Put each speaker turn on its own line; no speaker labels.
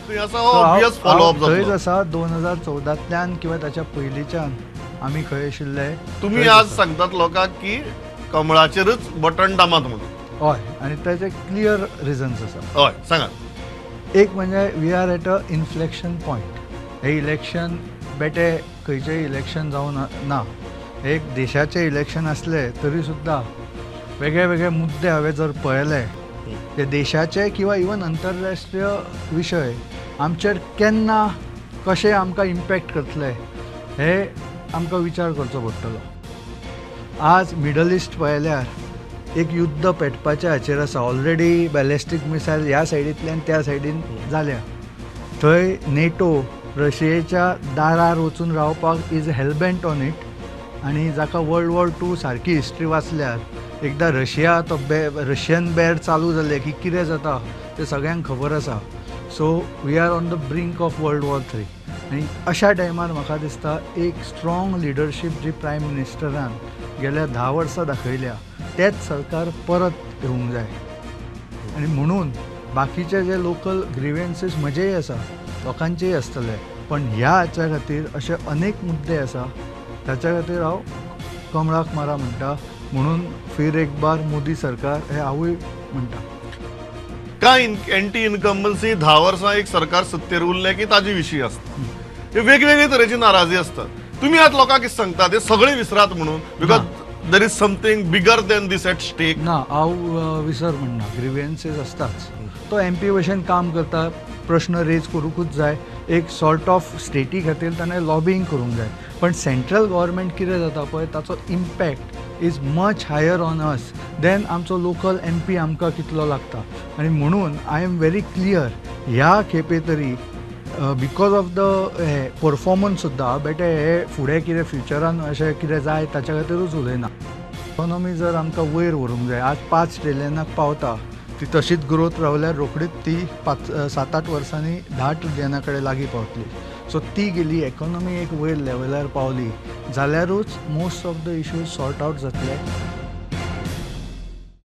खंय आसा हो ऑब्वियस फॉलोअप जातलो.
थंयच आसा 2014तल्यान किंवा ताच्या पयलींच्यान आमी खंय आशिल्ले.
तुमी आज सांगतात लोकांक की कमळाचेरच बटन दामात म्हणून.
हय, आनी ताचे क्लियर रिजन्स आसा.
हय, सांगात.
एक म्हणजे we are at a inflection point. हे इलेक्शन बेटे खंयचेय इलेक्शन जावन ना, एक देशाचें इलेक्शन आसलें तरी सुद्दां वेगळे वेगळे मुद्दे हांवें जर पळयले ते देशाचे किंवा इवन आंतरराष्ट्रीय विशय आमचेर केन्ना कशें आमकां इम्पॅक्ट करतले हे आमकां विचार करचो पडटलो. आज मिडल इस्ट पळयल्यार एक युद्ध पेटपाच्या हाचेर आसा. ऑलरेडी बॅलिस्टीक मिसायल ह्या सायडींतल्यान त्या सायडीन जाल्या. थंय नेटो रशियेच्या दारार वचून रावपाक is hellbent on it. आनी जाका वर्ल्ड वॉर 2 सारकी हिस्ट्री वाचल्यार एकदां रशिया तो रशियन बेर चालू जालें की कितें जाता तें सगळ्यांक खबर आसा. So we are on the brink of world war 3. आनी अशा टायमार म्हाका दिसता एक स्ट्रॉंग लिडरशीप जी प्रायम मिनिस्टरान गेल्या 10 वर्सां दाखयल्या तेच सरकार परत येवंक जाय. आनी म्हणून बाकीचे जे लोकल ग्रिव्हन्सीस म्हजेय आसा, लोकांचेय आसतले, पण ह्या हाच्या खातीर अशे अनेक मुद्दे आसा ताच्या खातीर हांव कमळाक मारा म्हणटा. म्हणून फिर एक बार मोदी सरकार हे हांवूय म्हणटा.
काय एंटी इन्कम्बन्सी 10 वर्सां एक सरकार सत्तेर उरलें की ताजे विशीं आसता, हे वेगवेगळे तरेची नाराजी आसता. तुमी आतां लोकांक कितें सांगता ते सगळे विसरात म्हणून, because there is something bigger than this at stake.
ना, हांव विसर म्हणना. ग्रिव्हन्सीस आसताच. तो एमपी भशेन काम करता, प्रश्न रेज करूंकूच जाय. एक सॉर्ट ऑफ स्टेटी खातीर ताणें लॉबींग करूंक जाय. पण सेंट्रल गव्हर्मेंट कितें जाता पळय ताचो impact is much higher on us than आमचो लोकल एमपी आमकां कितलो लागता. आनी म्हणून I am very clear ह्या खेपे तरी because of the हे परफॉर्मन्स सुद्दां बेटे हे फुडें कितें फ्युचरान अशें कितें जाय ताच्या खातीरूच उलयना. इकॉनॉमी जर आमकां वयर व्हरूंक जाय, आज 5 ट्रिलियनाक पावता ती तशीच ग्रोथ रावल्यार रोखडीच ती 5-7-8 वर्सांनी 10 ट्रिलियना कडेन लागीं पावतली. सो ती गेली इकॉनॉमी एक वयर लेवलार पावली जाल्यारूच most of the issues sort out जातले.